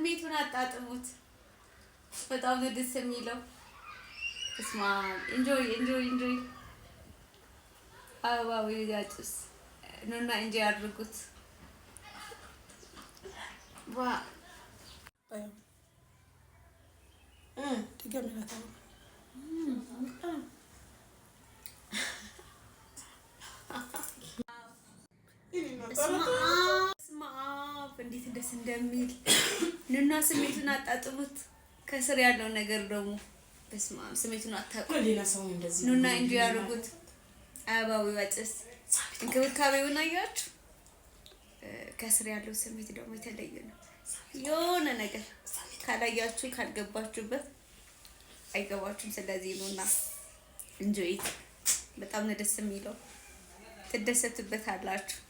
ስሜቱን አጣጥሙት። በጣም ነው ደስ የሚለው። እስማ enjoy, enjoy, enjoy። አበባው ያጭስ፣ ኑና enjoy አድርጉት። ዋ! ድገሚላት። እስማ እንዴት ደስ እንደሚል! ኑና ስሜቱን አጣጥሙት። ከስር ያለው ነገር ደግሞ በስመ አብ፣ ስሜቱን አታውቁም። ሌላ ሰው እንደዚህ ኑና enjoy ያድርጉት። አበባው ያጭስ፣ እንክብካቤውን አያችሁ። ከስር ያለው ስሜት ደግሞ የተለየ ነው። የሆነ ነገር ካላያችሁ፣ ካልገባችሁበት አይገባችሁም። ስለዚህ ኑና enjoy። በጣም ነው ደስ የሚለው። ትደሰቱበት አላችሁ።